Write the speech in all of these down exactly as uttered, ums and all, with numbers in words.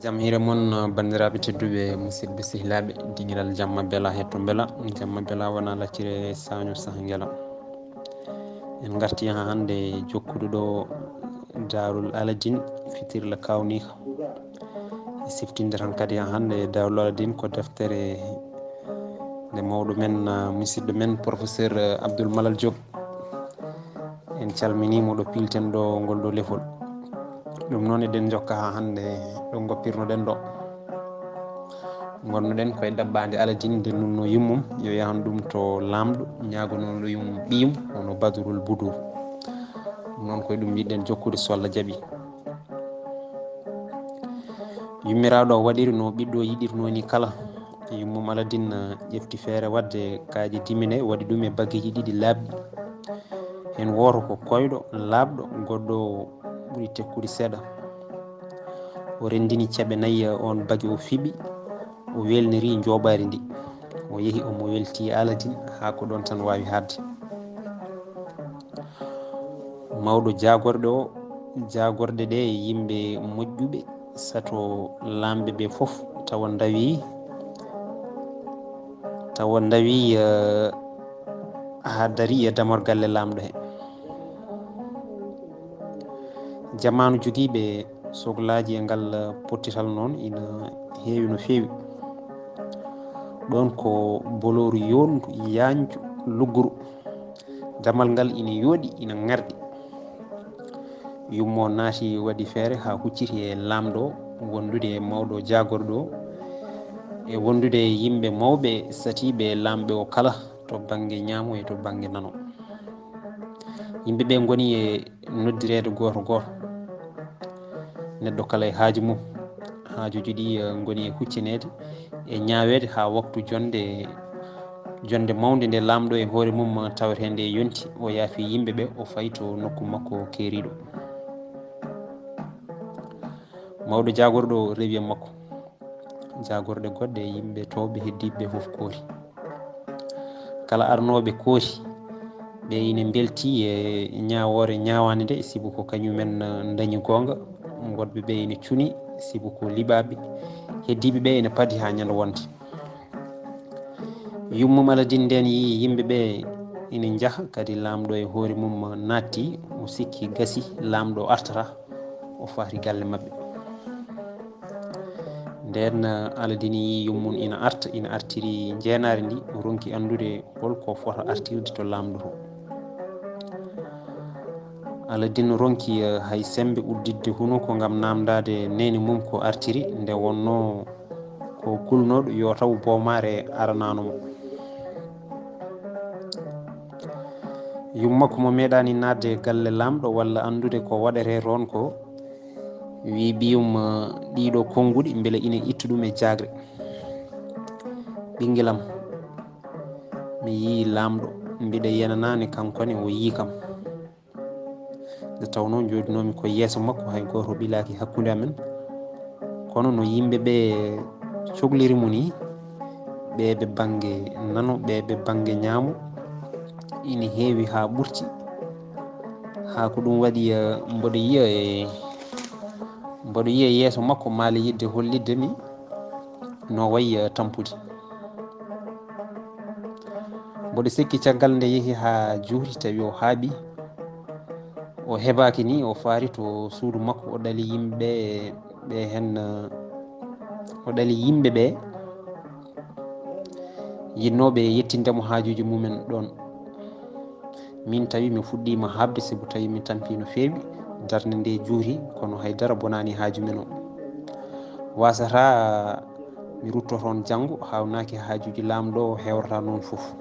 Jam hiire mon, banndiraaɓe tedduɓe, musidɓe sehilaaɓe, dingiral jamma bela hetto mbela, jamma bela wona laccire saño saha ngela. En ngarti ha hannde jokkude ɗo Daarul Aladin, fitirla kawniika. E siftinde tan kadi ha hannde Daarul Aladin ko deftere nde mawɗo men, ah, musidɗo men, professeur, eh, Abdoul Malal Diop. En calminii mo ɗo piilten ɗo ngol ɗo lefol. Ɗum noon eɗen njokka haa hannde ɗo ngoppirnoɗen ɗo. Ngonnoɗen koye ɗaɓɓaande Aladin nde nunno yummum yo yahan ɗum to laamɗo ñaagonooɗo yum ɓiyum hono Badrul Budur. Ɗum noon koye ɗum yiɗɗen jokkude so Allah jaɓi. Yummiraaɗo o waɗiri no ɓiɗɗo yiɗirnoo ni kala. Yummum Aladin, eh, ƴefti feere waɗde kaaƴe dimine, waɗi ɗum e bageeji ɗiɗi laaɓɗi. Heen wooto ko koyɗo, laaɓɗo, goɗɗo o ɓuri tekkude seeɗa. O renndini ceɓe nayi, eh, oon bage o fiɓi, o welniri njooɓaari ndi. O yehi omo welti Aladin haa ko ɗoon tan waawi haaɗde. Mawɗo jaagorɗe o, jaagorɗe ɗe e yimɓe moƴƴuɓe sato laamɓe ɓe fof tawa ndawi, tawa ndawi, eh, haa dari e damorgalle laamɗo he. Jamaanu jogiiɓe soklaaji e ngal pottital noon ina heewi no feewi. Ɗoon ko bolooru yoondu, yaanju, lugguru. Damal ngal ina yooɗi, ina ŋarɗi. Yummo naati waɗi feere haa hucciti e laamɗo wondude e mawɗo jaagorɗo e wondude e yimɓe mawɓe satiiɓe e laamɓe o kala to bannge ñaamo e to bannge nano. Yimɓe ɓe ngoni e noddireede gooto gooto. Neɗɗo kala e haaju mum. Haajuuji ɗi, eh, ngoni e huccineede e ñaaweede haa waktu jonnde, jonnde mawnde nde laamɗo e hoore mum taweteende e yonti. O yaafi yimɓe ɓe, o fayi to nokku makko keeriiɗo. Mawɗo jaagorɗo rewi e makko. Jaagorɗe goɗɗe e yimɓe toowɓe heddiiɓe ɓe fof koori. Kala arnooɓe koori, ɓe ina mbelti e ñaawoore ñaawaande nde, sibu ko kañumen, eh, ndañi goonga. Woɗɓe ɓe ina cuni, sibu ko liɓaaɓe. Heddiiɓe ɓe ina padi haa ñande wonde. Yummum Aladin ndeen yii yimɓe ɓe ina njaha, kadi laamɗo e hoore mum naatti, o sikki gasi, laamɗo artata. O fahri galle maɓɓe. Ndeen, eh, Aladin yii yummum ina arta, ina artiri njeenaari ndi, o ronki anndude hol ko fota artirde to laamɗo to. Aladin ronki, eh, hay semmbe udditde hunuko ngam naamndaade neene mum ko artiri, nde wonnoo ko kulnooɗo yo taw boomaare aranaano mo. Yumma ko mo meeɗaani naatde e galle laamɗo walla anndude ko waɗetee toon ko, wii ɓiyum, eh, ɗiɗo konnguɗi mbele ina ittu ɗum e jaagre. Ɓinngelam, mi yii laamɗo, mbiɗa yenanaani kankone o yii kam. Nde tawnoo njooɗinoomi ko yeeso makko, hay gooto ɓilaaki hakkunde amen. Kono no yimɓe ɓe cokliri mo ni, ɓe ɓe bannge nano, ɓe ɓe bannge ñaamo, ina heewi haa ɓurti. Haa ko ɗum waɗi, eh, mboɗo yiya e, mboɗo yiya yeeso makko maale yiɗde hollitde mi no wayi, eh, tampude. Mboɗo sikki caggal nde yehi haa juuti, tawi o haaɓi. O hebaaki ni, o faari to suudu makko, o ɗali yimɓe ɓe heen, o ɗali yimɓe ɓe yiɗnooɓe yettinde mo haajuuji mumen ɗoon. Min tawi mi fuɗɗiima haaɓde, sibu tawi mi tampi no feewi, darnde nde juuti, kono hay dara bonaani haaju men o. Waasata mi rutto toon janngo, haawnaaki haajuuji laamɗo o heewrata noon fof.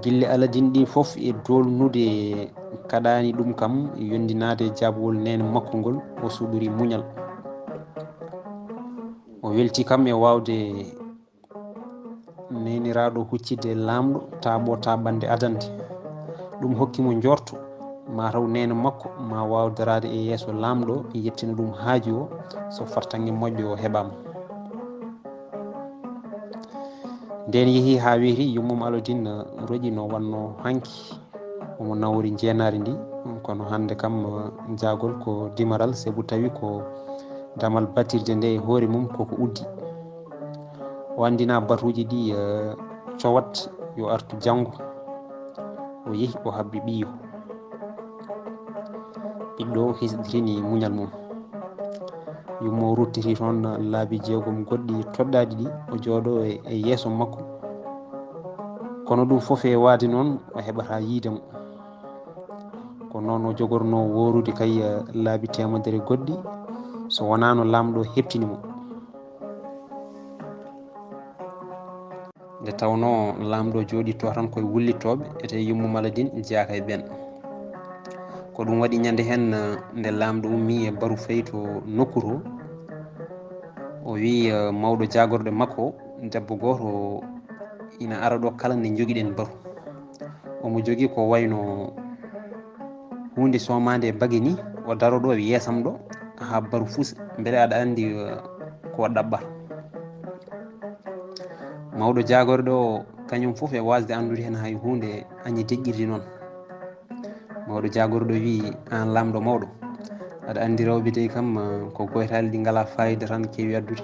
Gille Aladin ɗi fof e doolnude kaɗaani ɗum kam yondinaade e jaabawol neene makko ngol, o suɓiri muñal. O welti kam e waawde neeniraaɗo huccitde laamɗo taaɓo taaɓande adannde. Ɗum hokki mo njoorto, maa taw neene makko maa waaw daraade e yeeso laamɗo, yettina ɗum haaju o, so fartaŋŋe moƴƴo o heɓaama. Ndeen yehi haa weeti, yummum Aladin roƴi no wannoo hanki, omo nawori njeenaari ndi. Kono hannde kam, eh, jaagol ko dimaral, sabu tawi ko damal batirde nde e hoore mum koko uddi. O anndina batuuji ɗi, eh, cowat yo artu janngo. O yehi, o habbi ɓiyo. Ɓiɗɗo o hesɗitini muñal mum. Yumma o ruttiti toon laabi jeegom goɗɗi toɗɗaaɗi ɗi, o jooɗo e, e yeeso makko. Kono ɗum fof e waade noon, o heɓata yiide mo. Ko noon o jogorno woorude kay, eh, laabi teemedere goɗɗi, so wonaano laamɗo heɓtini mo. Nde tawnoo laamɗo jooɗittoo tan koye wullitooɓe, ete yummum Aladin jeyaaka e ɓeen. Ko ɗum waɗi ñande heen, eh, nde laamɗo ummi e baru fey to nokku to, o wi, eh, mawɗo jaagorɗe makko, debbo gooto ina ara ɗo kala nde njogiɗen baru. Omo jogii ko wayno huunde soomaande e bagi ni, o daro ɗo e yeesam ɗo, haa baru fusa, mbele aɗa anndi, eh, ko ɗaɓɓata. Mawɗo jaagorɗe o, kañum fof e waasde anndude heen hay huunde, añi deƴƴirde noon. Mawɗo jaagorɗo wi, "Aan laamɗo mawɗo, aɗa anndi rewɓe dey kam, eh, ko goytaali ɗi ngalaa faayida tan keewi addude."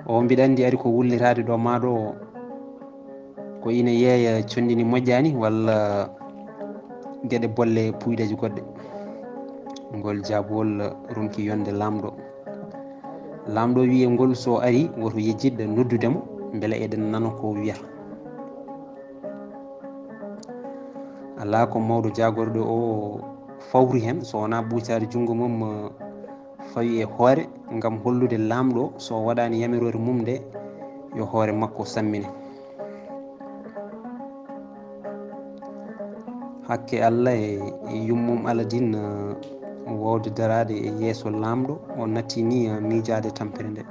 O, "Mbiɗa anndi ari ko wullitaade ɗo maa ɗo, ko ina yeeya conndi ndi moƴƴaani walla geɗe bolle puuyɗeeje goɗɗe." Ngol jaabowol ronki yonde laamɗo. Laamɗo wi e ngol so ari woto yejjitɗo noddude mo, mbele eɗen nana ko wiyata. Alaa ko mawɗo jaagorɗo o fawri heen, so wonaa ɓuucaade junngo mum, eh, fawi e hoore ngam hollude laamɗo so o waɗaani yamiroore mum nde, yo hoore makko sammine. Hakke Alla e, e yummum Aladin, eh, wowde daraade e yeeso laamɗo, o natti ni, eh, miijaade tampere nde.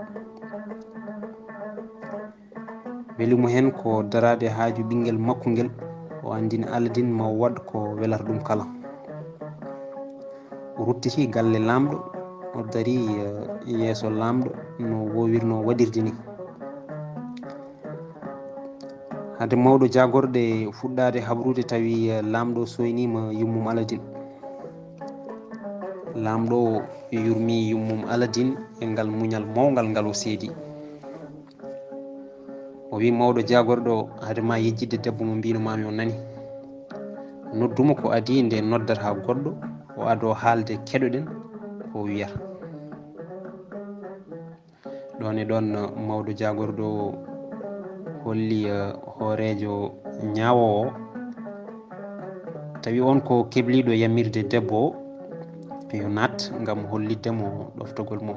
Weli mo heen ko daraade haaju ɓinngel makko ngel, o anndina Aladin ma o waɗ ko welata ɗum kala. O ruttiti galle laamɗo, o dari, eh, yeeso laamɗo no wowirno waɗirde ni. Hade mawɗo jaagorɗe fuɗɗaade habrude, tawi, eh, laamɗo soyniima yummum Aladin. Laamɗo yurmi yummum Aladin e ngal muñal mawngal ngal o seedi. O wi, "Mawɗo jaagorɗo o, hade ma yejjitde debbo mo mbino maami o nani. Noddu mo ko adii nde noddata goɗɗo, o adoo haalde keɗoɗen ko wiyata." Ɗoon e ɗoon, mawɗo jaagorɗo o holli, eh, hooreejo ñaawoowo o, tawi oon ko kebliiɗo yamirde debbo o, yo naat ngam hollitde mo ɗoftagol mum.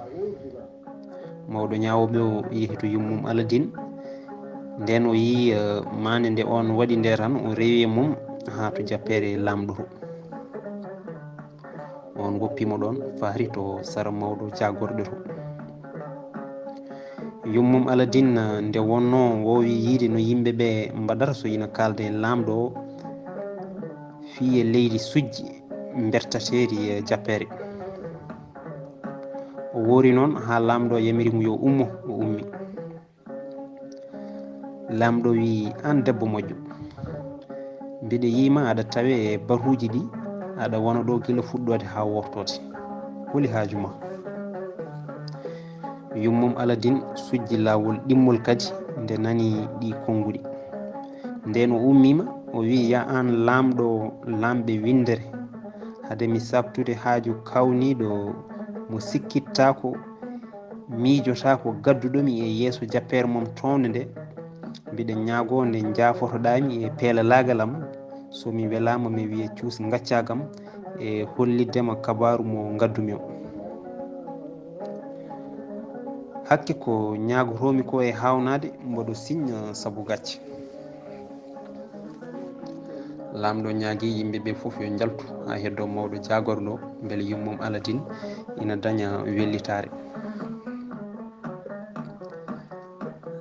Mawɗo ñaawooɓe o yehi to yummum Aladin. Ndeen o yii, eh, maande nde oon waɗi nde tan, o rewi e mum haa to jappeere laamɗo to. Oon woppi mo ɗoon, fahri to sara mawɗo jaagorɗe to. Yummum Aladin, eh, nde wonnoo woowi yiide no yimɓe ɓe mbaɗata so ina kaalda e laamɗo o fii e leydi sujji mbertateeri e jappeere. O woori noon haa laamɗo yamiri mo yo ummo, o ummi. Laamɗo wi, "Aan debbo moƴƴo, mbiɗa yii ma aɗa tawe e batuuji ɗi, aɗa wona ɗo gila fuɗɗoode haa wortoode. Holi haaju ma?" Yummum Aladin sujji laawol ɗimmol kadi nde nani ɗi konnguɗi. Ndeen o ummiima, o wi, "Ya aan laamɗo laamɓe winndere, hade mi saɓtude haaju kawniiɗo mo sikkittaako, miijotaako gadduɗo mi e yeeso jappeere mum toownde nde, mbiɗa ñaagoo nde njaafotoɗaa mi e peelalaagal am, so mi welaama mi wiya cuus ngaccaa kam e hollitde ma kabaaru mo ngaddumi o." Hakke ko ñaagotoomi ko e haawnaade, mboɗo siñña sabu gacce. Laamɗo ñaagi yimɓe ɓe fof yo njaltu haa heddoo mawɗo jaagorɗo, mbele yummum Aladin ina daña wellitaare.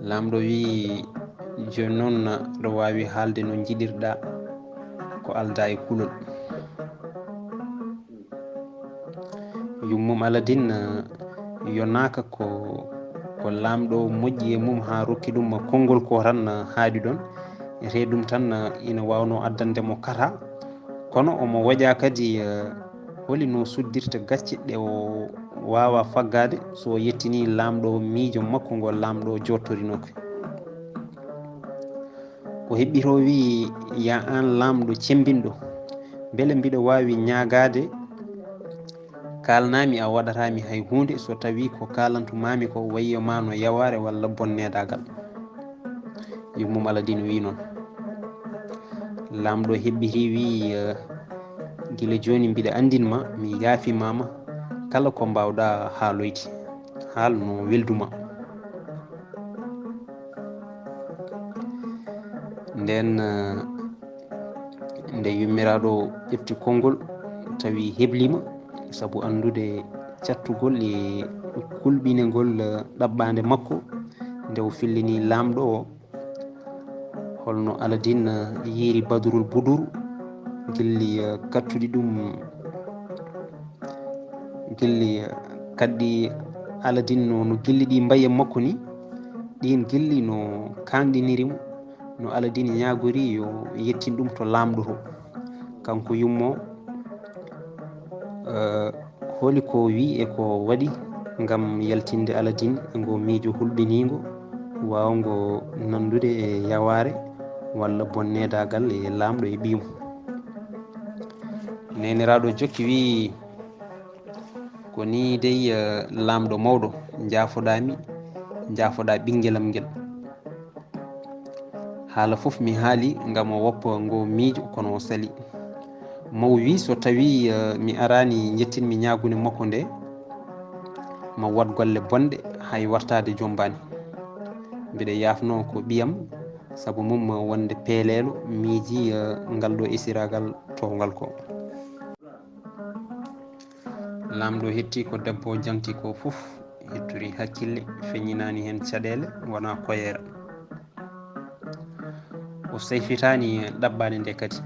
Laamɗo wi, "Jooni noon aɗa waawi haalde no njiɗirɗaa, ko aldaa e kulol." Yummum Aladin, eh, yonaaka ko, ko laamɗo moƴƴi e mum haa rokki ɗum konngol ko tan, eh, haaɗi ɗoon. Etee ɗum tan, eh, ina waawnoo addande mo kata. Kono omo woƴa kadi, eh, holi no suddirta gacce ɗe o waawa faggaade so o yettinii laamɗo miijo makko ngo laamɗo jottorinoo ko. O heɓɓitoo wiyi, "Ya aan laamɗo cemmbinɗo, mbele mbiɗa waawi ñaagaade? Kaalnaa-mi a waɗataa mi hay huunde so tawii ko kaalantu-maa-mi ko wayi ma no yawaare walla bonneedaagal." Yummum Aladiin wiyi noon. Laamɗo heɓɓitii wiyi, eh, "Gila jooni mbiɗa anndin ma, mi yaafiima ma kala ko mbaawɗaa haaloyde. Haal no weldu ma." Ndeen, eh, nde yummiraaɗo ƴefti konngol, tawi heblii ma, sabu anndude cattugol e kulɓinegol, eh, ɗaɓɓaande makko, nde o fillini laamɗo o, holno Aladiin, eh, yiiri Badrul Budur, gilli, eh, kattuɗi ɗum, gilli, eh, kaɗɗi Aladiin no, no gilli ɗi mbayi e makko ni, ɗiin gilli no kaŋɗiniri mo, no Aladiin ñaagori yo yettin ɗum to laamɗo to. Kanko yummo, eh, holi ko wi e ko waɗi ngam yaltinde Aladiin e ngo miijo hulɓiniingo, waawngo nanndude e yawaare walla bonneedaagal e laamɗo e ɓiyum. Neeniraaɗo jokki wi, "Ko nii dey, eh, laamɗo mawɗo, njaafoɗaa mi, njaafoɗaa ɓinngelam ngel. Haala fof mi haali ngam o woppa ngo miijo, kono o sali. Maw wi so tawii, eh, mi araani njettin-mi ñaagunde makko nde, ma waɗ golle bonɗe, hay wartaade jommbaani. Mbiɗa yaafnoo ko ɓiyam, sabu mum wonde peeleelo miiji, eh, ngal ɗo esiraagal towngal ko." Laamɗo hetti ko debbo jaŋti ko fof, hettori hakkille, feññinaani heen caɗeele, wonaa koyeera. O seyfitaani ɗaɓɓaande nde kadi.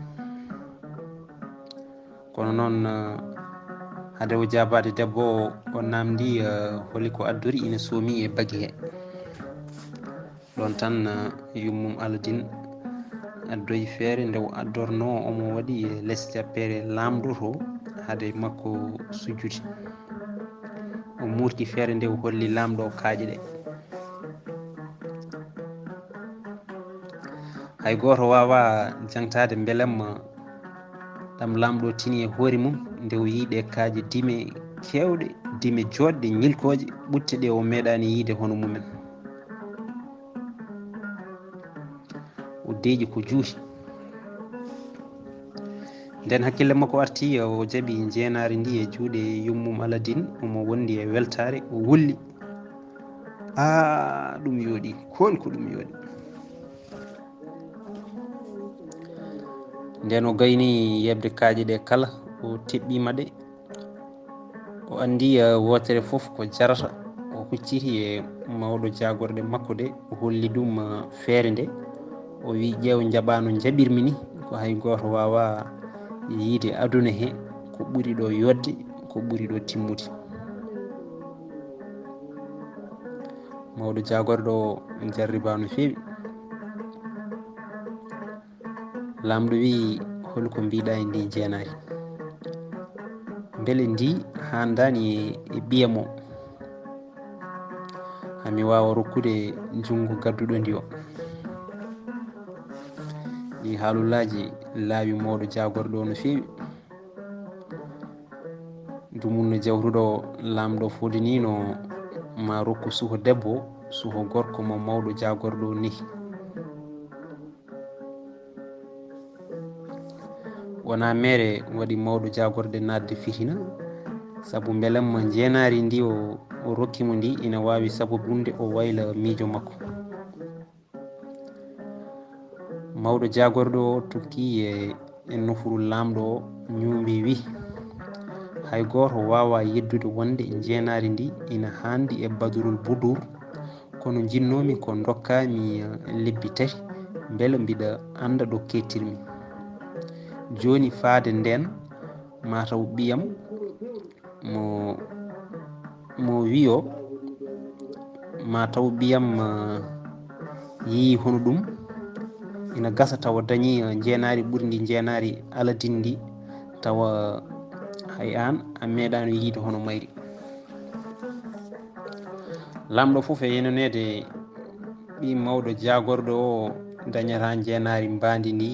Kono noon, eh, hade o jaabaade debbo o, o naamndi, eh, holi ko addori ina soomi e bagi he. Ɗoon tan, eh, yummum Aladiin addoyi feere nde o addornoo, omo waɗi e les cappere laamɗo to hade makko sujjude. O muurti feere nde o holli laamɗo kaaƴe ɗe. Hay gooto waawaa jaŋtaade mbelamma ɗam laamɗo tini e hoore mum nde o yii ɗe kaaƴe dime keewɗe, dime jooɗɗe, ñilkooje, ɓutte ɗe o meeɗaani yiide hono mumen. O deeƴi ko juuti. Nden hakkille makko arti, o jaɓi njeenaari ndi e juuɗe yummum Aladiin, omo wondi e weltaare, o wulli. Aa, ɗum yooɗi, koon ko ɗum yooɗi. Nden o gayni yeɓde kaaƴe ɗe kala, o teɓɓiima ɗe. O anndi, eh, wootere fof ko jarata. O hucciti e mawɗo jaagorɗe makko ɗe, o holli ɗum, eh, feere nde. O wi, "Ƴeew, njaɓaa no njaɓirmi ni, ko hay gooto waawaa yiide aduna he ko ɓuri ɗo yooɗde, ko ɓuri ɗo timmude." Mawɗo jaagorɗo o jarribaa no feewi. Laamɗo wiyi, "Hol ko mbiɗa e ndi njeenaari? Mbele ndi haandaani e, e ɓiyam o? Haa mi waawa rokkude junngo gadduɗo ndi o." Ɗi haalulaaji laawi mawɗo jaagorɗo o no feewi. Dumunna jawtuɗo laamɗo fodinino ma rokku suho debbo, suho gorko mo mawɗo jaagorɗo nehi. Wonaa mere waɗi mawɗo jaagorɗe naatde fitina, sabu mbelamma njeenaari ndi o, o rokki mo ndi ina waawi sababunde o wayla miijo makko. Mawɗo jaagorɗo o tokki e, e nofru laamɗo o, ñuumbi wi, "Hay gooto waawaa yeddude wonde njeenaari ndi ina haandi e Badrul Budur, kono njinnoomi ko ndokkaa-mi, eh, lebbi tati, mbele mbiɗa annda ɗo keettir-mi. Jooni faade ndeen, maa taw ɓiyam mo, mo wiyo, maa taw ɓiyam, eh, yii hono ɗum. Ina gasa tawa dañi, eh, njeenaari ɓurndi njeenaari Aladin ndi, tawa hay aan a meeɗaano yiide hono mayri. Laamɗo fof e yenoneede ɓii mawɗo jaagorɗo o dañata njeenaari mbaandi ndi,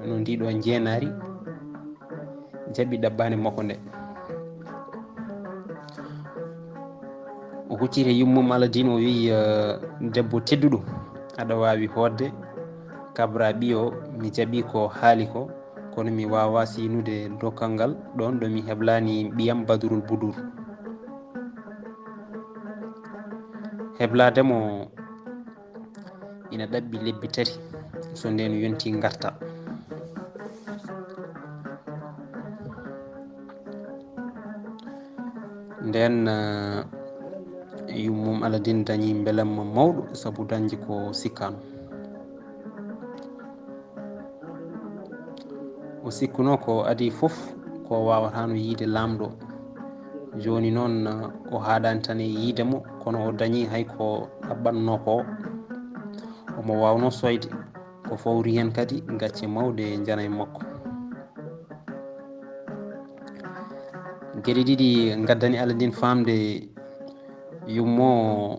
no ndiɗo njeenaari jaɓi ɗaɓɓaande makko nde. O hucciti e yummum Aladiin, o wiyi, "Eh, debbo tedduɗo, aɗa waawi hootde, kabraa ɓiyo, mi jaɓi ko haali ko, kono mi waawaa siinude dokkal ngal ɗoon ɗo mi heblaani ɓiyam Badrul Budur." Heblaade mo ina ɗaɓɓi lebbi tati, so ndeen yonti ngarta. Ndeen, eh, yummum Aladiin dañi mbelamma mawɗo sabu dañde ko sikkaano. O sikkuno ko adii fof ko o waawataano yiide laamɗo. Jooni noon, o haaɗaani tan e yiide mo, kono o dañi hay ko ɗaɓɓatnoo ko. Omo waawnoo soyde, ko fawri heen kadi gacce mawɗe njana e makko. Geɗe ɗiɗi ngaddani Aladiin faamde yummo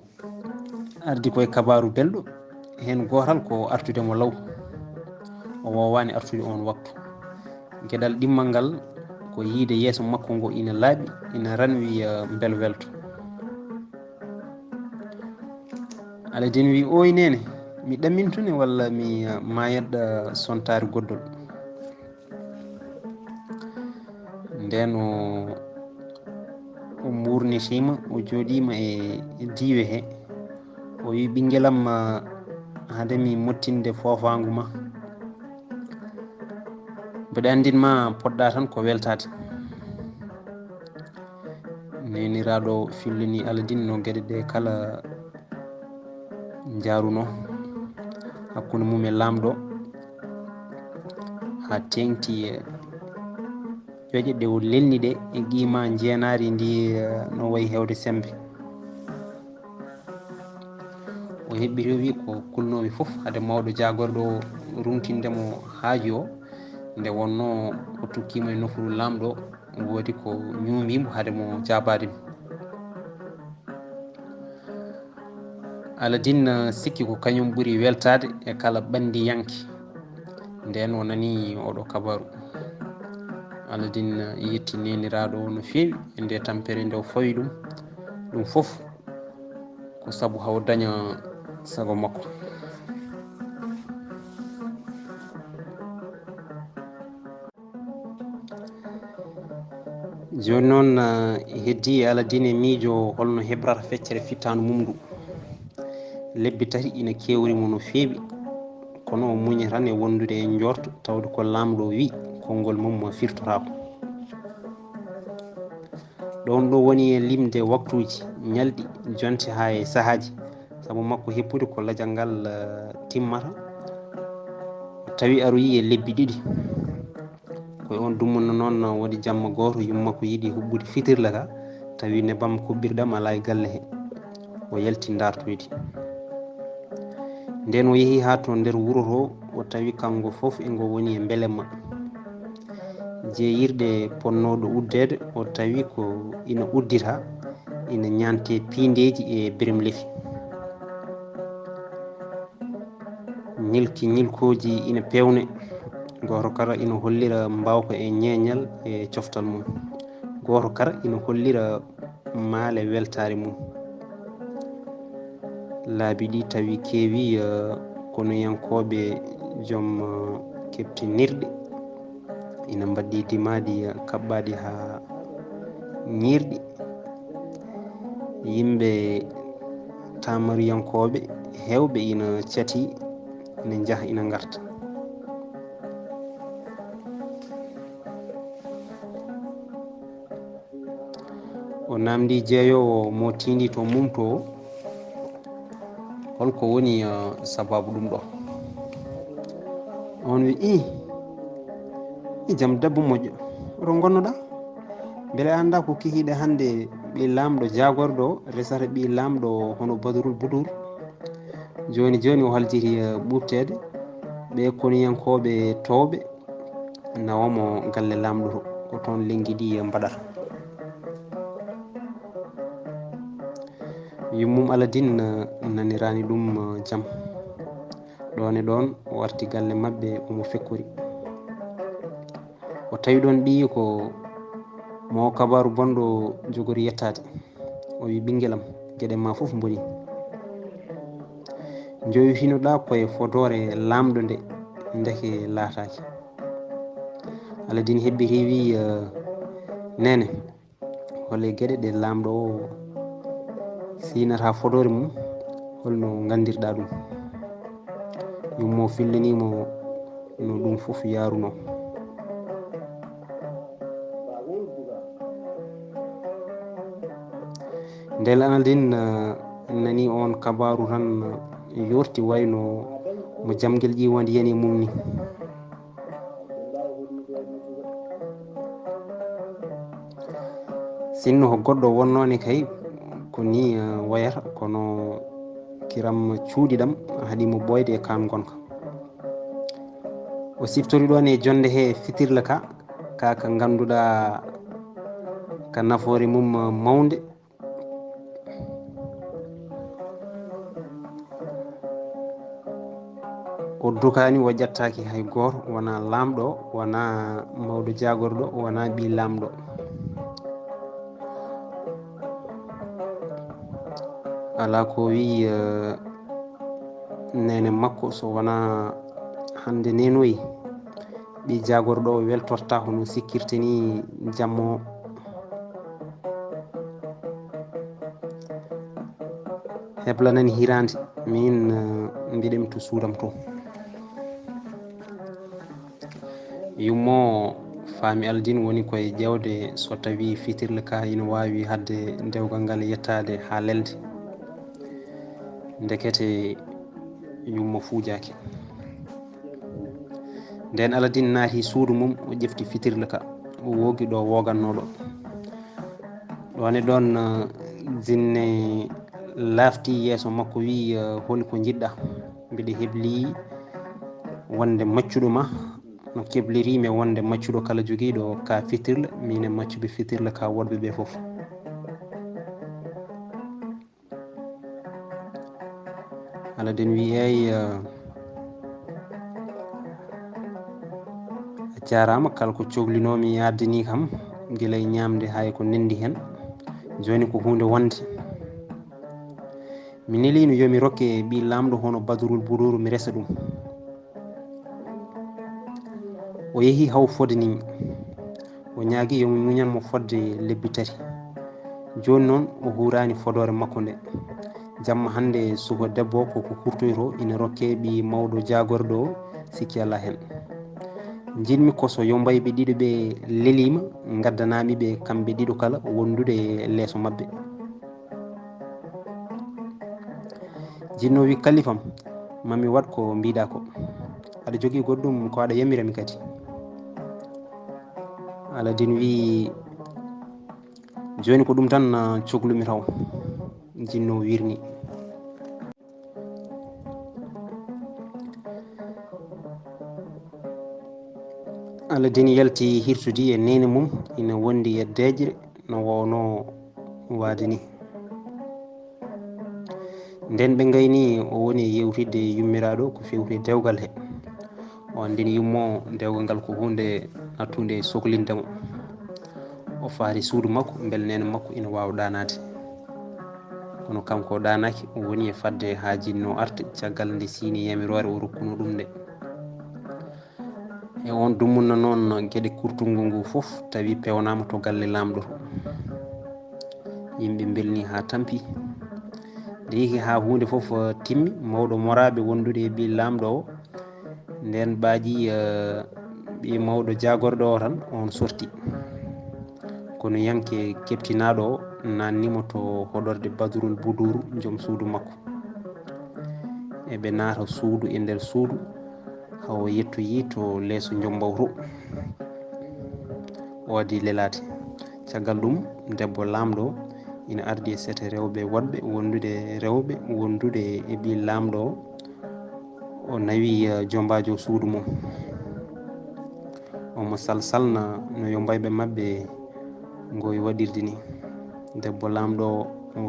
ardi koye kabaaru belɗo, heen gootal ko artude mo law. O woowaani artude oon waktu. Geɗal ɗimmal ngal ko yiide yeeso makko ngo ina laaɓi, ina ranwi, eh, mbelwelto. Aladiin wi, "Ooy neene, mi ɗamintune walla mi, eh, maayat, eh, sontaare goddol?" Ndeen o, o muurnitiima, o jooɗiima e, e diiwe he. O wi, "Ɓinngel am, hade mi mottinde foofaangu ma, mbeɗa anndin ma poɗɗa tan ko weltaade." Neeniraaɗo fillini Aladiin no geɗe ɗe kala njaarunoo hakkunde mum e laamɗo, haa teeŋti e ƴoƴe ɗe o lelni ɗe e qiima njeenaari ndi, eh, no wayi heewde semmbe. O heɓɓiti, o wi, "Ko kulnoomi fof hade mawɗo jaagorɗo o ruŋtinde mo haaju o, nde wonnoo o tukkiima e nofuru laamɗo, woodi ko ñuumii mo hade mo jaabaade mi." Aladiin, eh, sikki ko kañum ɓuri weltaade e kala ɓanndiyanke. Ndeen o nani oɗo kabaaru. Aladiin, eh, yetti neeniraaɗo o no feewi e nde tampere nde o fawi ɗum. Ɗum fof ko sabu haa o daña sago makko. Jooni noon, eh, heddii e Aladiin e miijo hol no heɓrata feccere fittaandu mum ndu. Lebbi tati ina keewri mo no feewi, kono o muñi tan e wondude e njoorto, tawde ko laamɗo wi konngol mum firtotaako. Ɗoon ɗo woni e limde waktuuji, ñalɗi, jonte haa e sahaaji. Sabu makko heppude ko lajal ngal, eh, timmata, o tawi aroyi e lebbi ɗiɗi. Ko e oon dumunna noon, waɗi jamma gooto, yumma ko yiɗi huɓɓude fitirla ka, tawi nebam kuɓɓirɗam alaa e galle he. O yalti ndaartoyde. Ndeen o yehi haa to nder wuro to, o tawi kanngo fof e ngo woni e mbelemma. Jeeyirɗe ponnooɗo uddeede, o tawi ko ina uddita, ina ñaante piindeeji e birimlefi. Ñilki ñilkooji ina peewne, gooto kala ina hollira mbaawka e ñeeñal e coftal mum. Gooto kala ina hollira maale weltaare mum. Laabi ɗi tawi keewi, eh, konuyankooɓe joom, eh, keɓtinirɗe ina mbaɗɗi dimaaɗi, eh, kaɓɓaaɗi haa ñiirɗi. Yimɓe taamariyankooɓe heewɓe ina cati, ina njaha, ina ngarta. O naamndii jeeyoowo mo tiindii to mum to, holko woni, eh, sabaabu ɗum ɗo? Oon wi, "Ih, i jam debbo moƴƴo, oto ngonnoɗaa? Mbele a anndaa ko kikiiɗe hannde ɓii laamɗo jaagorɗo o resata ɓii laamɗo hono Badrul Budur?" Jooni jooni o haljiti, eh, ɓuuɓteede ɓe konuyankooɓe toowɓe nawa mo galle laamɗo to. ko toon lenngi ndi mbaɗata. Yummum Aladin naniraani ɗum jam. Ɗoon e ɗoon o arti galle maɓɓe, omo fekkori. O tawi ɗoon ɓiyiiko mo kabaaru bonɗo jogori yettaade. O wi, "Ɓinngel am, geɗe ma fof mboni. Njowifinoɗaa ko e fodoore laamɗo nde, ndeke laataaki." Aladin hebbiti wi, "Eh, neene, hol e geɗe ɗe laamɗo o siinata fodoore mum, holno nganndirɗaa ɗum?" Yummo fillanii mo no ɗum fof yaarunoo. Ndeen Aladin, eh, nani oon kabaaru tan, eh, yoorti wayno mo jamngel ƴiiwandi yani e mum ni. Sinno ko goɗɗo wonnoone kay, ko ni, eh, wayata, kono kiram cuuɗiɗam haɗi mo ɓooyde e kaan ngonka. O siftori ɗoon e jonnde he fitirla ka, ka, ka ngannduɗaa ka nafoore mum, eh, mawnde. O dukaani, o ƴettaaki hay gooto, wonaa laamɗo, wonaa mawɗo jaagorɗo, wonaa ɓii laamɗo. Alaa ko wi, eh, neene makko, so wonaa hannde neenoyi, ɓii jaagorɗo o weltortaa hono sikkirta ni jamma o. Heblanani hiraande, miin, eh, mbiɗen to suudam to. Yummo faami Aladin woni koye ƴeewde so tawii fitirla ka ina waawi haɗde dewgal ngal yettaade haa lelde. Ndekete yummo fuujaaki. Ndeen Aladin naati suudu mum, o ƴefti fitirla ka, o woogi ɗo woogannoo ɗo. Ɗoon e ɗoon, eh, jinne laafti yeeso makko, wi, eh, "Holi ko njiɗɗaa? Mbiɗa hebli wonde maccuɗo ma, no kebliri mi wonde maccuɗo kala jogiiɗo ka fitirla, miin e maccuɓe fitirla ka woɗɓe ɓe fof." Aladin wi, "Eey, eh, a jaaraama, kala ko coklinoomi yaadde ni kam, gila e ñaamde haa e ko nanndi heen. Jooni ko huunde wonde. Mi neliino yo mi rokke ɓii laamɗo hono Badrul Buduuru, mi resa ɗum." O yehi haw fodani mi. O ñaagi yo mi muñan mo fodde lebbi tati. Jooni noon o huuraani fodoore makko nde. Jamma hannde suka debbo ko ko hurtoyto ina rokke ɓii mawɗo jaagorɗo o, sikki alaa heen. Njiɗmi ko so yombayɓe ɗiɗo ɓe leliima, ngaddanaa mi ɓe kamɓe ɗiɗo kala wondude e leeso maɓɓe. Jinno wi, "Kalifam, ma mi waɗ ko mbiɗa ko. Aɗa jogii goɗɗum ko aɗa yamira mi kadi?" Aladin wi, "Jooni ko ɗum tan, ah, coklumi taw." Jinno wirni. Aladin yalti hirtudi e neene mum, ina wondi e deeƴre no wowno waade ni. Nden ɓe ngayni o woni e yewtidde e yummiraaɗo ko fewti dewgal he. O anndini yummo dewgal ngal ko huunde nattunde e soklinde mo. O faari suudu makko mbele neene makko ina waawa ɗaanaade. Kono kanko o ɗaanaaki, o woni e fadde haa jinno arta caggal nde siini yamiroore o rokkuno ɗum nde. E oon dumunna noon geɗe kurtungu ngu fof tawi pewnaama to galle laamɗo to. Yimɓe mbelni haa tampi. Nde yehi haa huunde fof, eh, timmi, mawɗo moraaɓe wondude e ɓii laamɗo o, nden ɓaaji, eh, ɓii mawɗo jaagorɗo o tan, oon sorti. Kono yanke keɓtinaaɗo o naatni mo to hoɗorde Badrul Buduuru, joom suudu makko. Eɓe naata suudu e nder suudu, haa o yettoyi to leeso njombaw to. O adii lelaade. Caggal ɗum, debbo laamɗo ina ardi e sete rewɓe woɗɓe wondude, rewɓe wondude e ɓii laamɗo o. O nawi, eh, jombaajo suudu mum. O Mo salsalna no yombayɓe maɓɓe ngoy waɗirde ni. Debbo laamɗo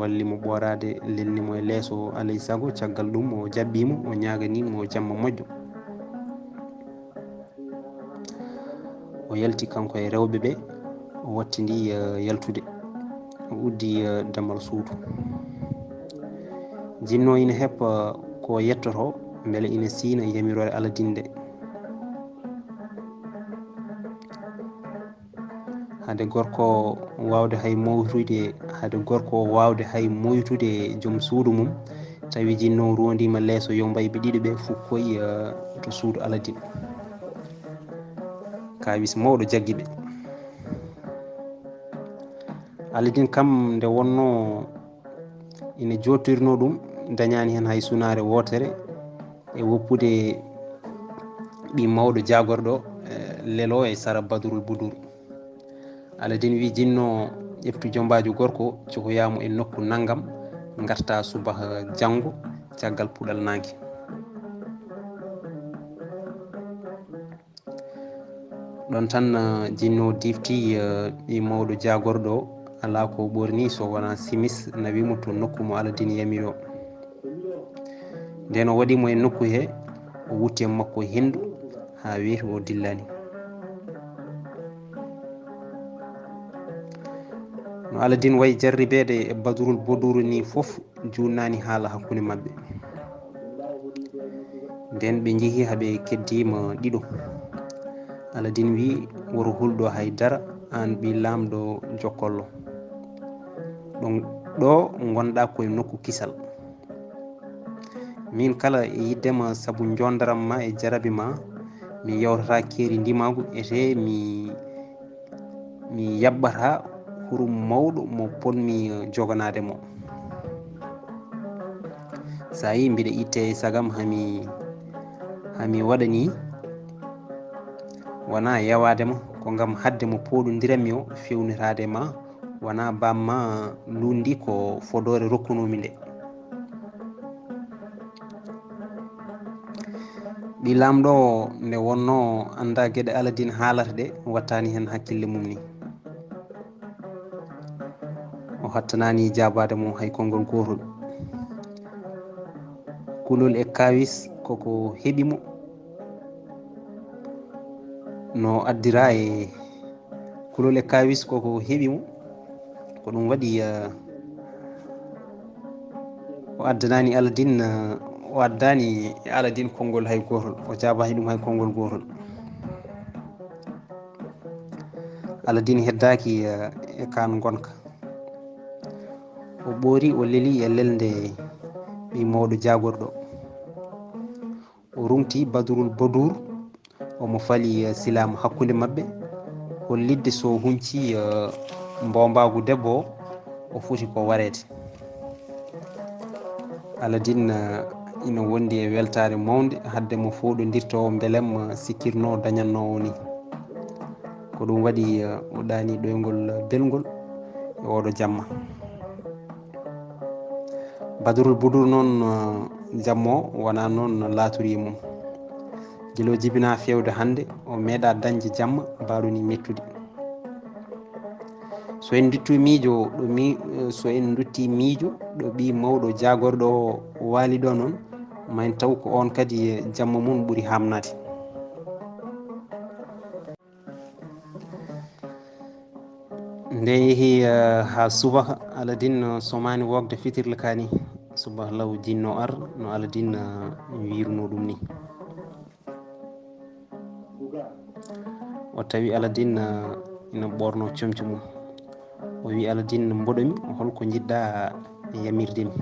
walli mo ɓooraade, lelni mo e leeso, alay sago caggal ɗum o jaɓɓii mo, o ñaaganii mo jamma moƴƴo. O yalti kanko e rewɓe ɓe, o wattindi, eh, yaltude. O uddi, eh, dammal suudu. Jinno ina heppa ko yettoto, mbele ina siina yamiroore Aladin nde. Hade gorko waawde hay moytude, hade gorko waawde hay moytude joom suudu mum, tawi jinno rondiima leeso yombayɓe ɗiɗo ɓe fof koy, eh, to suudu Aladin. Kaawis mawɗo jaggi ɓe. Aladin kam nde wonnoo ina jooɗtorinoo ɗum, dañaani heen hay sunaare wootere e woppude ɓii mawɗo jaagorɗo, eh, lelo e sara Badrul Budur. Aladin wi jinno, ƴeftu jombaajo gorko, cokoyaa mo e nokku nanngam, ngartaa subaka janngo caggal puɗal naange. Ɗon tan, eh, jinno difti, eh, ɓii mawɗo jaagorɗo o, alaa ko ɓorni so wonaa simis, nawi mo to nokku mo Aladin yamiri o. Nden o waɗi mo e nokku he, o wutti e makko henndu haa weeti, o dillani. No Aladin wayi jarribeede e Badrul Boduru ni fof, juutnaani haala hakkunde maɓɓe. Nden ɓe njehi haa ɓe keddiima ɗiɗo. Aladin wi, woto hulɗo hay dara, aan ɓii laamɗo jokkollo. Ɗon ɗo ngonɗaa ko e nokku kisal. Min kala e yiddema sabu njondaram ma e jarabi ma, mi yawtata keeri ndimaagu, ete mi, mi yaɓɓata hurum mawɗo mo potmi joganaade mo. So a yii mbiɗa itte e sagam hami, hami waɗa ni, wonaa yawaade mo, ko ngam haɗde mo pooɗondiranmi o fewnitaade ma, wonaa bamma luundi ko fodoore rokkunoomi nde. Ɓii laamɗo o nde wonnoo anndaa geɗe Aladin haalata ɗe, wattaani heen hakkille mum ni. O hattanaani jaabaade mo hay konngol gootol. Kulol e kaawis koko heɓi mo. No addira e kulol e kaawis koko heɓi mo. Ko ɗum waɗi, eh, o addanaani Aladin, eh, o addaani e Aladin konngol hay gootol. O jaabaani ɗum hay konngol gootol. Aladin heddaaki, eh, e kaan ngonka. O ɓoori, o leli e lelnde ɓii mawɗo jaagorɗo. O ruŋti Badrul Bodur, omo fali, eh, silaamu hakkunde maɓɓe, hollitde so huncii, eh, mboombaagu debbo o, o foti ko wareede. Aladin, eh, ina wondi e weltaare mawnde, hadde mo fooɗondirta o, mbelem, eh, sikkirno dañannoowo ni. Ko ɗum waɗi, eh, o ɗaani ɗoyngol belngol e oɗo jamma. Badrul Budur noon, eh, jamma o wonaa noon no laatori e mum. Gila o jibinaa feewde hannde, o meeɗaa dañde jamma mbaaɗo ni mettude. So en nduttii miijo ɗo mi, eh, so en nduttii miijo ɗo ɓii mawɗo jaagorɗo o waali ɗo noon, ma en taw ko oon kadi, eh, jamma mum ɓuri haamnaade. Nde yehi, eh, haa subaka, Aladin, eh, somaani wokde fitirle kaani. Subaka law jinno ar, no Aladin, eh, wiirunoo ɗum ni. O tawi Aladin, eh, ina ɓoornoo comci mum. O wi Aladin, mboɗomi, holko njiɗɗaa yamirde mi?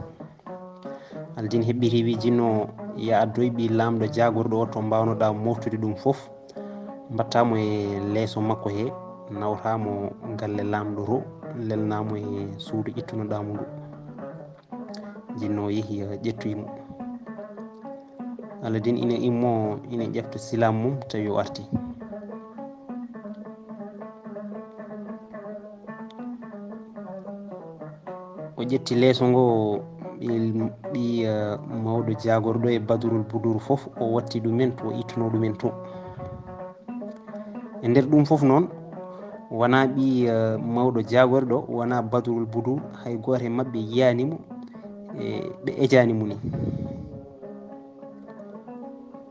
Aladin heɓɓiti wi jinno, ya addoy ɓii laamɗo jaagorɗo o to mbaawnoɗaa moftude ɗum fof. Mbattaa mo e leeso makko he, nawtaa mo galle laamɗo to, lelnaa mo e suudu ittunoɗaa mo ndu. Jinno yehi, eh, ƴettoyi mo. Aladin ina immoo, ina ƴefta silaamu mum, tawi o artii. O ƴetti leeso ngo, ɓii, ɓii, eh, mawɗo jaagorɗo e Badrul Budur fof, o watti ɗumen to, o ittuno ɗumen to. E nder ɗum fof noon, wonaa ɓii, eh, mawɗo jaagorɗo, wonaa Badrul Budur, hay gooto e maɓɓe yiyaani mo, e ɓe ejaani mo ni.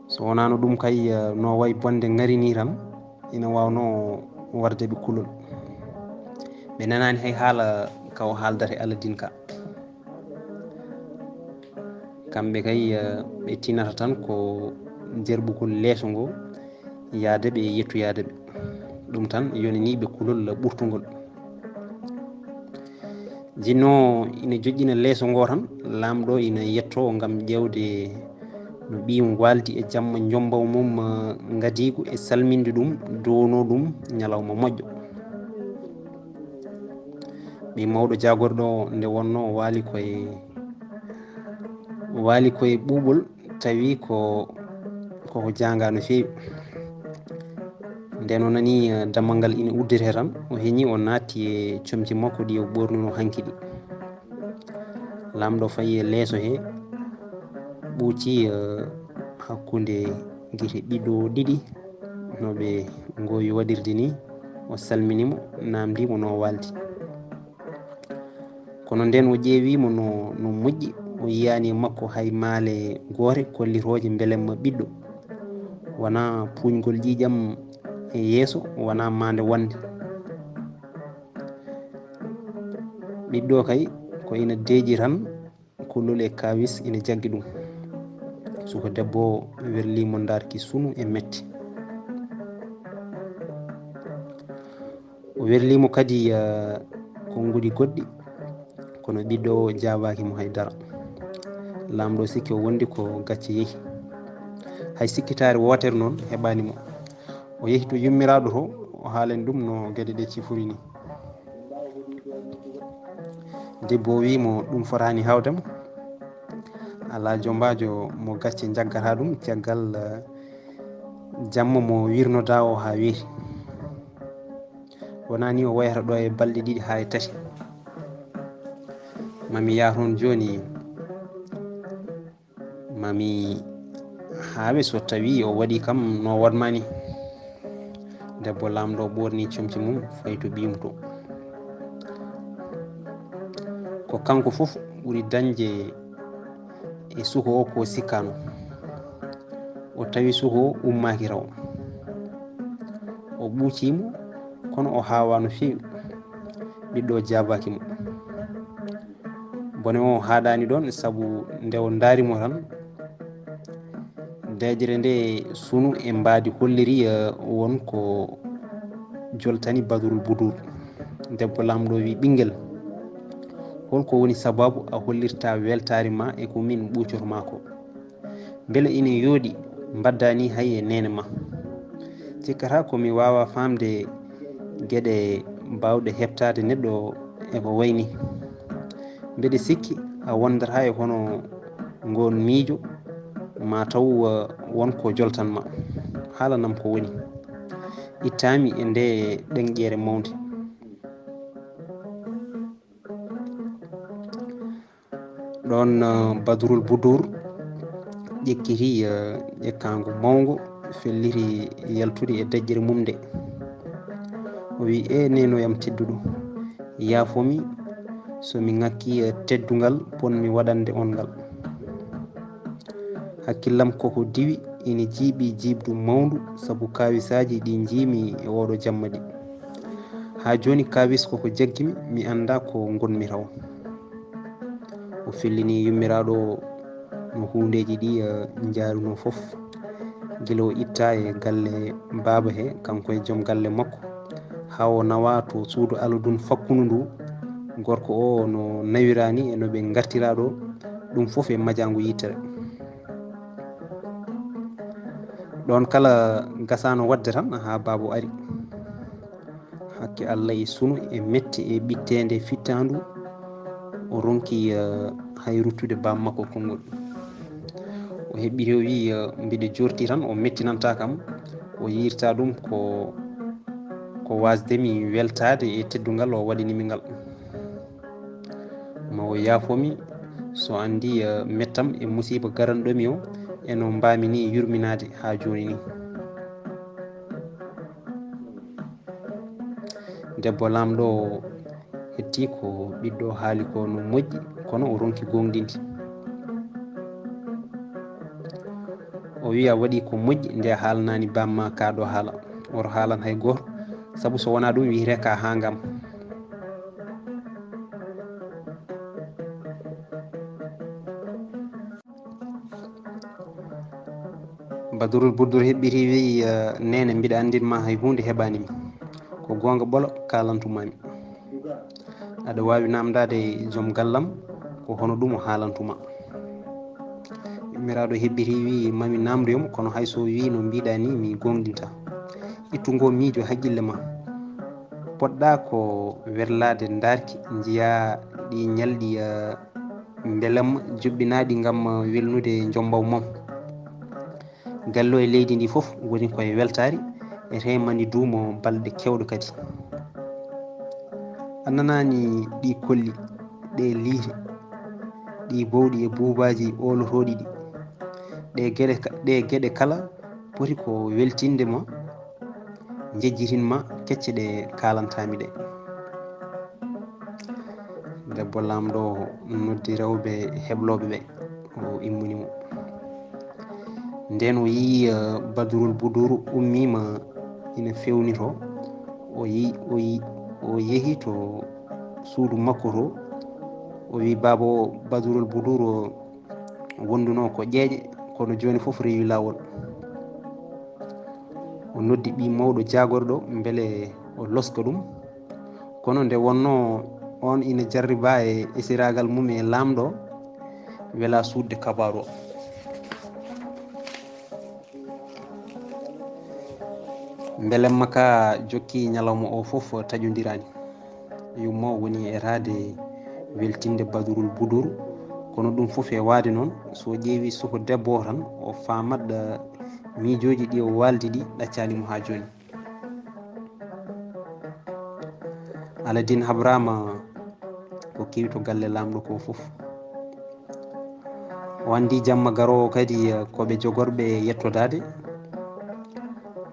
So wonaano ɗum kay, eh, no wayi bonde ŋari ni tan, ina waawnoo warde ɓe kulol. Ɓe nanaani hay haala ka o haaldata e Aladiin ka. Kamɓe kay, eh, ɓe tinata tan ko jerɓugol leeso ngo, yaade ɓe e yettoyaade ɓe. Ɗum tan yonanii ɓe kulol ɓurtungol. Jinno ina joƴƴina leeso ngo tan, laamɗo ina yetto ngam ƴeewde no ɓiyum waaldi e jamma njombaw mum, eh, ngadiigu e salminde ɗum, duwonoo ɗum ñalawma moƴƴo. Ɓii mawɗo jaagorɗo o nde wonnoo o waali koye, waali koye ɓuuɓol, tawi ko, koko jaanga no feewi. Nden o nani, eh, dammal ngal ina udditee tan, o heñi, o naatti e comci makko ɗi o ɓoornunoo hanki ɗi. Laamɗo fayi e leeso he, ɓuuci, eh, hakkunde gite ɓiɗɗo ɗiɗi, no ɓe ngoowi waɗirde ni, o salmini mo, naamndi mo no o waaldi. Kono nden o ƴeewi mo no, no moƴƴi, o yiyaani e makko hay maale goote kollitooje mbelemma ɓiɗɗo. Wonaa puuñgol ƴiiƴam e yeeso, wonaa maande wonde. Ɓiɗɗo kay, ko ina deeƴi tan, kulol e kaawis ina jaggi ɗum. Suka debbo o werlii mo ndaarki sunu e metti. O werlii mo kadi, eh, konnguɗi goɗɗi, kono ɓiɗɗo o jaabaaki mo hay dara. Laamɗo sikki o wondi ko gacce yehi. Hay sikkitaare wootere noon heɓaani mo. O yehi to yummiraaɗo to, o haalani ɗum no geɗe ɗe cifori ni. Debbo o wii mo ɗum fotaani hawde mo. Alaa jombaajo mo gacce jaggata ɗum caggal, eh, jamma mo wirnodaa o haa weeti. Wonaa ni o wayata ɗo e balɗe ɗiɗi haa e tati. Mami yaa toon jooni, mami haawe so tawi o waɗi kam no waɗ ma ni. Debbo laamɗo ɓoorni comci mum fayi to ɓiyum to. Ko kanko fof ɓuri dañde e suko o ko sikkaano. O tawi suko o ummaaki taw. O ɓuuci mo, kono o haawaa no feewi. Ɓiɗɗo o jaabaaki mo. Bone o haaɗaani ɗoon, sabu nde o ndaari mo tan, deeƴre nde sunu e mbaadi holliri, eh, won ko joltani Badrul Budur. Debbo laamɗo wi, "Ɓinngel, hol ko woni sabaabu a hollirta weltaare ma e ko min ɓuucoto ma ko? Mbele ina yooɗi mbaɗda ni hay e neene ma? Cikkata ko mi waawa faamde geɗe baawɗe heɓtaade neɗɗo e ko wayi ni. Mbeɗe sikki a wondata e hono ngoon miijo, ma taw, uh, won ko joltan ma. Haalanam ko woni." Ittaami e nde ɗeŋƴeere mawnde. Ɗoon, uh, Badrul Budur ƴekkiti, uh, ƴekkaango mawngo, felliti yaltude e deƴƴere mum nde. O wi, "E neenoyam tedduɗo, yaafo mi so mi ŋakki, uh, teddungal pon mi waɗande on ngal. Hakkillam koko diwi, ina jiiɓi jiiɓdu mawndu, sabu kaawisaaji ɗi njiimi e oɗo jamma ɗi. Haa jooni kaawis koko jaggi mi, mi annda ko ngonmi taw." O fellini yummiraaɗo o no huundeeji ɗi, eh, njaarunoo fof. Gila o itta e galle baaba he, kanko e joom galle makko, haa o nawa to suudu Aladun fakkundu ndu, gorko o no nawiraani e no ɓe ngartira ɗo, ɗum fof e majaango yittere. Ɗoon kala gasaano waɗde tan, haa baaba o ari. Hakke Allah e sunu e metti e ɓitteende fittaandu, o ronki, eh, hay ruttude baam makko konngol. O heɓɓiti o wi, eh, "Mbiɗo jorti tan, o mettinanta kam, o yiyirta ɗum ko, ko waasde mi weltaade e teddungal o waɗani mi ngal. Ma o yaafo mi so anndi, eh, mettam e musiiba garanɗo mi o, e no mbaami ni yurminaade haa jooni ni." Debbo laamɗo o hetti ko ɓiɗɗo haali ko no moƴƴi, kono o ronki goongɗinde. O wi'i, "A waɗi ko moƴƴi nde a haalanaani bamma kaa ɗoo haala. Woro haalan hay gooto, sabu so wonaa ɗum wiyetee ka haa ngam." Badurul Budur heɓɓiti wi'i, "Eh, neene, mbiɗa anndin ma hay huunde heɓaani mi. Ko goonga ɓolo kaalantu ma mi. Aɗa waawi naamndaade joom gallam ko hono ɗum o haalantu ma." Ummiraaɗo heɓɓiti wi'i, "Mami naamndoyam, kono hay so wi'i no mbiɗa ni, mi goongɗinta. Ittu ngo miijo haqqille ma. Poɗɗa ko werlaade ndaarki, njiya ɗi ñalɗi, eh, mbelam joɓɓinaaɗi ngam welnude njombaw mum. Gallo e leydi ndi fof woni koye weltaari, e remani duumo balɗe kewɗe kadi. A nanaani ɗi kolli, ɗe liire, ɗi bowɗi e buubaaji oolotooɗi ɗi. Ɗe geɗe ka-, ɗe geɗe kala poti ko weltinde ma, njejjitin ma kecce ɗe kaalantaami ɗe." Debbo laamɗo o noddi rewɓe heblooɓe ɓe, o immini mo. Nden o yi'i, eh, Badurul Buduru ummiima ina fewnitoo. O yi-, o yi-, o yehi to suudu makko to. O wi'i, "Baaba o, Badurul Buduru o wondunoo ko ƴeeƴe, kono jooni fof rewi laawol." O noddi ɓii mawɗo jaagorɗo mbele o loska ɗum. Kono nde wonnoo oon ina jarribaa e esiraagal mum e laamɗo, welaa suuɗde kabaaru o. Mbelemma ka jokki ñalawma o fof taƴondiraani. Yumma o woni e raade weltinde Badurul Budur, kono ɗum fof e waade noon, so ƴeewi suko debbo o tan, o faamat, eh, miijooji ɗi o waaldi ɗi ɗaccaani mo haa jooni. Aladin habraama ko kewi to galle laamɗo ko fof. O anndi jamma garoowo kadi, eh, ko ɓe jogorɓe yettodaade.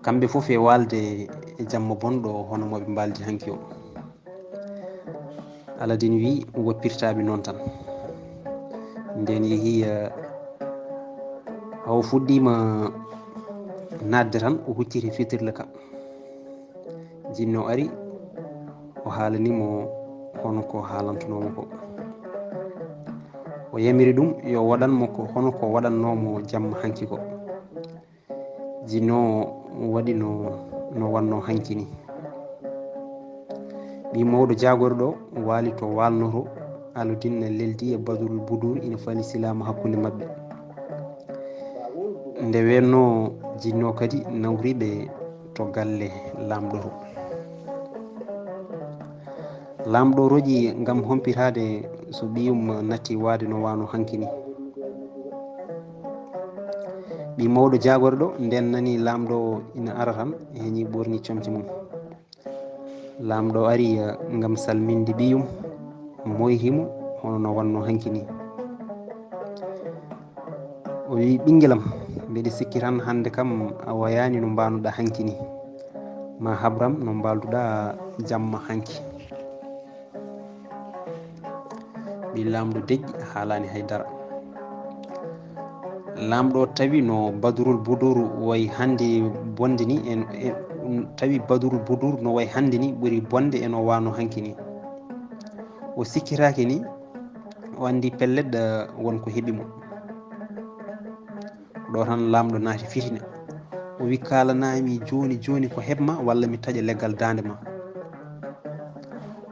Kamɓe fof e waalde e jamma bonɗo hono mo ɓe mbaaldi hanki o. Aladin wi, "Woppirtaa ɓe noon tan." Nden yehi, eh, haw fuɗɗiima naatde tan, o hucciti fitirle ka. Jinno ari, o haalani mo hono ko haalantunoo mo ko. O yamiri ɗum yo waɗan mo ko hono ko waɗannoo mo jamma hanki ko. Jinno o waɗi no, no wannoo hanki ni. Ɓii mawɗo jaagorɗo waali to waalnoto, Aludin ne leldi e Badrul Budur ina fali silaama hakkunde maɓɓe. Nde wennoo jinno kadi nawri ɓe to galle laamɗo to. Laamɗo roƴi ngam hompitaade so ɓiyum natti waade no waano hanki ni. Ɓii mawɗo jaagorɗo nden nani laamɗo ina ara tan, heñi ɓorni comci mum. Laamɗo ari, eh, ngam salminde ɓiyum, moyti mo hono no wannoo hanki ni. O wi, "Ɓinngelam, mbeɗe sikki tan hannde kam a wayaani no mbaanuɗaa hanki ni. Ma habram no mbaalduɗaa jamma hanki." Ɓii laamɗo deƴƴi, haalaani hay dara. Laamɗo tawi no Badrul Budur wayi hannde bonde ni, en, en, tawi Badrul Budur no wayi hannde ni ɓuri bonde e no waano hanki ni. O sikkitaaki ni, o anndi pellet, eh, won ko heɓi mo. Ɗo tan laamɗo naati fitina. O wi, "Kaalanaami jooni jooni ko heɓ ma, walla mi taƴa leggal daande ma."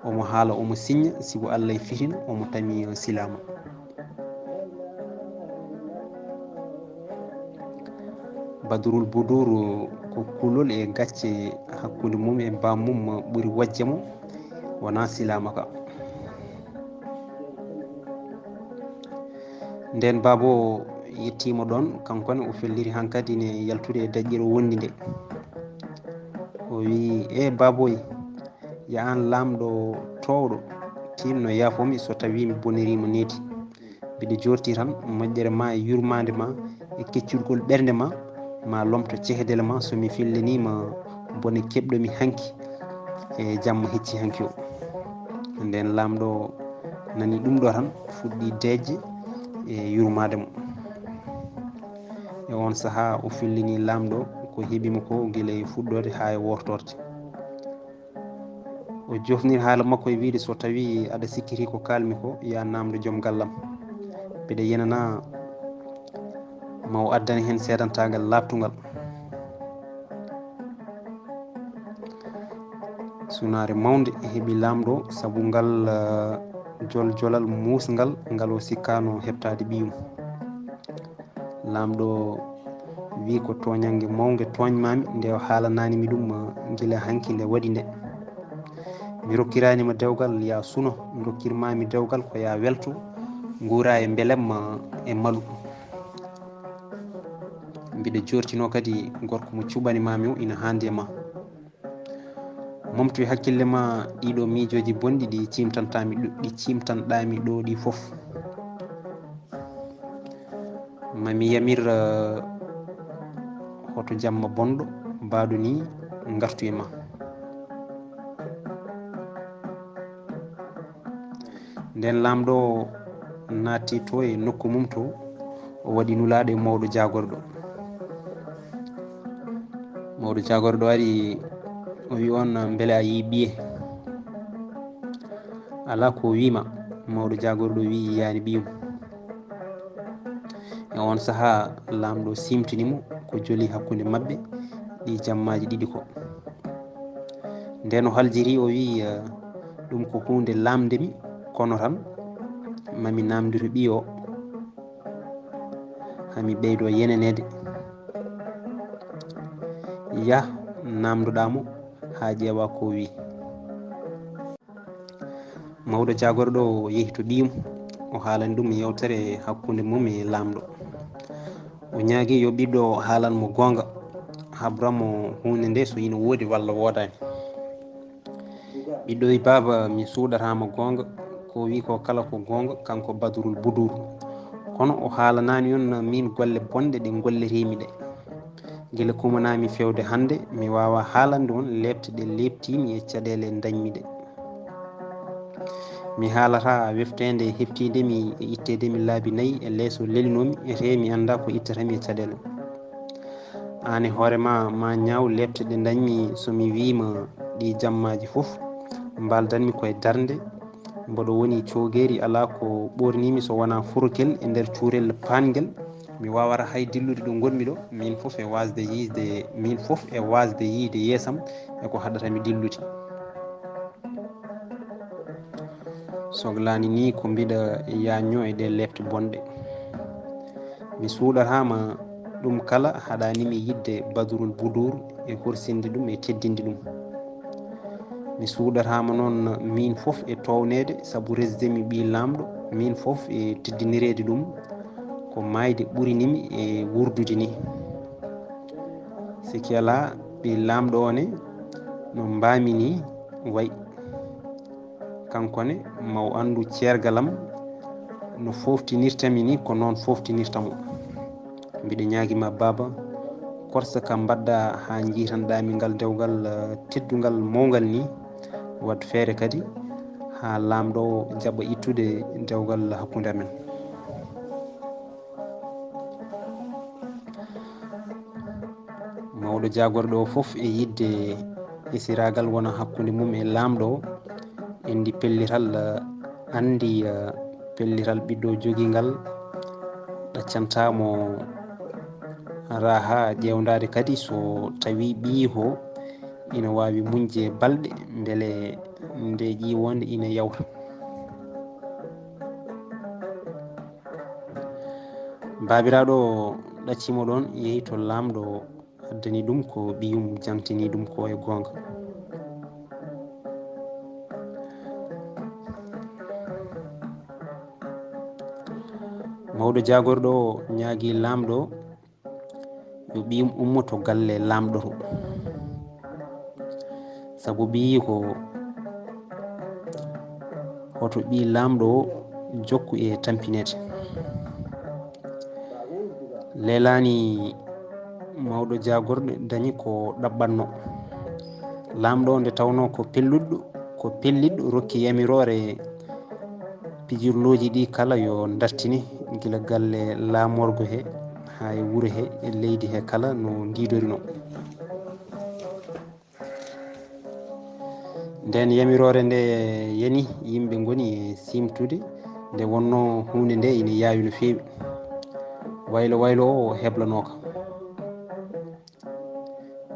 Omo haala, omo siñña, sibu Allah e fitina, omo tami o silaama. Badrul Budur ko kulol e gacce hakkunde mum e bammum ɓuri wojje mo, wonaa silaama ka. Nden baaba o yettiima ɗoon, kanko ne o felliri hankadi ne yaltude e daƴƴere wondi nde. O wi, "E baaboy, ya aan laamɗo toowɗo, tiinno yaafoo mi so tawii mi boniriima needi. Mbiɗa joorti tan moƴƴere ma e yurmaande ma e keccirgol ɓernde ma, ma lomto cehdele ma so mi felliniima bone keɓɗo mi hanki." e jamma hecci hanki o. Nden laamɗo nani ɗum ɗo tan, fuɗɗi deeƴde e yurmaade mo. E on sahaa, o fillini laamɗo ko heɓi mo ko gila e fuɗɗoode haa e wortorde. O jofnir haala makko e wiide, "So tawii aɗa sikkiti ko kaalmi ko, yaa naamndo joom gallam. Mbiɗa yenana ma o addana heen seedantaagal laaɓtungal." Sunaare mawnde heɓi laamɗo sabu ngal, eh, joljolal muusngal ngal o sikkaano heɓtaade ɓiyum. Laamɗo wi, "Ko tooñannge mawnge tooñmaami nde o haalanaani mi ɗum, eh, gila hanki nde waɗi nde. Mi rokkiraani ma dewgal yaa suno, ndokkirmaami dewgal ko yaa welto, nguura e mbelemma e malu. Mbiɗa jortinoo kadi gorko mo cuɓani maami o ina haandi e ma. Momtu e hakkille ma ɗiɗo miijooji bonɗi ɗi ciimtantaami ɗo, ɗi ciimtanɗaami ɗo ɗi fof. Ma mi yamir, eh, hoto jamma bonɗo baaɗo ni ngartu e ma." Nden laamɗo naati to e nokku mum to, o waɗi nulaaɗo e mawɗo jaagorɗo. Mawɗo jaagorɗo ari, o wi on, "Mbele a yii ɓiye?" Alaa ko o wi ma. Mawɗo jaagorɗo wi yiyaani ɓiyum. E on sahaa, laamɗo siimtini mo ko joli hakkunde maɓɓe ɗi jammaaji ɗiɗi ko. Nden o haljiri, o wi, eh, "Ɗum ko huunde laamnde mi, kono tan ma mi naamnditu ɓiyo o, haa mi ɓeydo yeneneede." Yah, naamndoɗaa mo haa ƴeewaa ko o wi. Mawɗo jaagorɗo o yehi to ɓiyum, o haalani ɗum yewtere hakkunde mum e laamɗo. O ñaagi yo ɓiɗɗo haalan mo goonga, habra mo huunde nde so ina woodi walla woodaani. Ɓiɗɗo wi, "Baaba, mi suuɗataa ma goonga, ko o wi ko kala ko goonga, kanko Badrul Buduur. Kono o haalanaani on miin golle bonɗe ɗe ngollirii mi ɗe. Gila kumanaami fewde hannde, mi waawaa haalande on leepte ɗe leeptii mi e caɗeele ndañmi ɗe. Mi haalataa wefteende heftiinde mi e itteede mi laabi nayi e leeso lelinoo mi, etee mi anndaa ko ittata mi e caɗeele. Aan e hoore ma, ma ñaaw leepte ɗe ndañmi so mi wii ma ɗi jammaaji fof, mbaaldan mi koye darnde, mboɗo woni coogeeri, alaa ko ɓoornii mi so wonaa forokel e nder cuurel paangel. Mi waawata hay dillude ɗo ngonmi ɗo, miin fof e waasde yiide, miin fof e waasde yiide yeesam e ko haɗata mi dillude. Soglaani ni ko mbiɗa yaajnoo e ɗee leepte bonɗe. Mi suuɗataa ma ɗum kala haɗaani mi yiɗde Badrul Buduur e horsinde ɗum e teddinde ɗum. Mi suuɗataa ma noon miin fof e toowneede, sabu resde mi ɓii laamɗo, miin fof e teddinireede ɗum, ko maayde ɓurini mi e wuurdude ni. Sikke alaa, ɓii laamɗo o ne, no mbaami ni wayi. Kanko ne, ma o anndu ceergal am, no fooftinirta mi ni, ko noon fooftinirta mo. Mbiɗa ñaagi ma, baaba, korsa ka mbaɗɗa haa njiitanɗaa mi ngal dewgal, eh, teddungal mawngal ni, waɗ feere kadi haa laamɗo o jaɓa ittude dewgal hakkunde amen." Mawɗo jaagorɗo o fof e yiɗde esiraagal wona hakkunde mum e laamɗo o, enndi pellital, eh, anndi, eh, pellital ɓiɗɗo jogingal ɗaccantaa mo raha ƴeewndaade kadi so tawii ɓiyiiko ina waawi muñde balɗe mbele nde ƴiiwoonde ina yawta. Baabiraaɗo o ɗaccimo ɗoon, yehi to laamɗo, addani ɗum ko ɓiyum, jaŋtini ɗum ko e goonga. Mawɗo jaagorɗo o ñaagi laamɗo yo ɓiyum ummo to galle laamɗo to. Sabu ɓiyiiko, hoto ɓii laamɗo o jokku e tampineede. Leelaani mawɗo jaagorɗo dañi ko ɗaɓɓatno. Laamɗo nde tawnoo ko pelluɗo, ko pelliɗo rokki yamiroore pijirlooji ɗi kala yo dartine gila galle laamorgo he haa e wuro he e leydi he kala no ndiidorinoo. Nden yamiroore nde yani yimɓe ngoni e siimtude nde wonnoo huunde nde ina yaawi no feewi. Waylo waylo o heblanooka.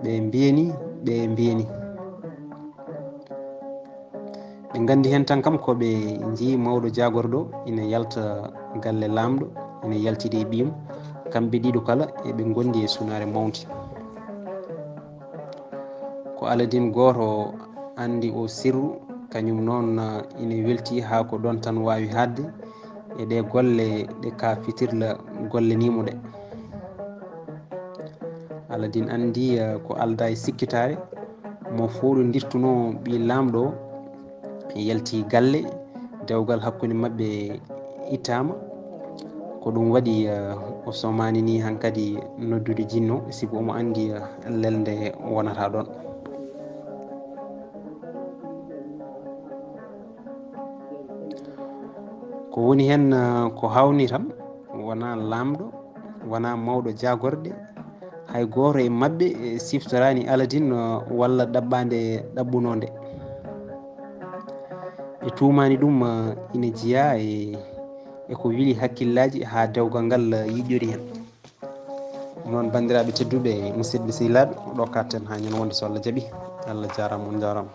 Ɓe mbiyani, ɓe mbiyani. Ɓe nganndi heen tan kam ko ɓe njii mawɗo jaagorɗo ina yalta galle laamɗo, ina yaltidi e ɓiyum. Kamɓe ɗiɗo kala eɓe ngondi e sunaare mawnde. Ko Aladin gooto anndi o sirru, kañum noon ina welti haa ko ɗoon tan waawi haaɗde e ɗe golle ɗe ka fitirla gollaniimo ɗe. Aladin anndi, eh, ko aldaa e sikkitaare, mo fooɗondirtunoo ɓii laamɗo yalti galle, dewgal hakkunde maɓɓe ittaama. Ko ɗum waɗi, eh, o somaani ni hankadi noddude jinno, sibu omo anndi, eh, lelnde wonata ɗoon. Ko woni heen, eh, ko hawni tan, wonaa laamɗo, wonaa mawɗo jaagorɗe, hay gooto e maɓɓe, eh, siftoraani Aladin, eh, walla ɗaɓɓaande ɗaɓɓunoo nde. Ɓe tuumaani ɗum, eh, ina jeyaa e, e ko wili hakkillaaji haa dewgal ngal, eh, yiƴƴori heen. Ɗum noon, banndiraaɓe tedduɓe, musidɓe sehilaaɓe, ɗo katten haa ñande wonde so Allah jaɓi. Allah jaaraama, on njaaraama.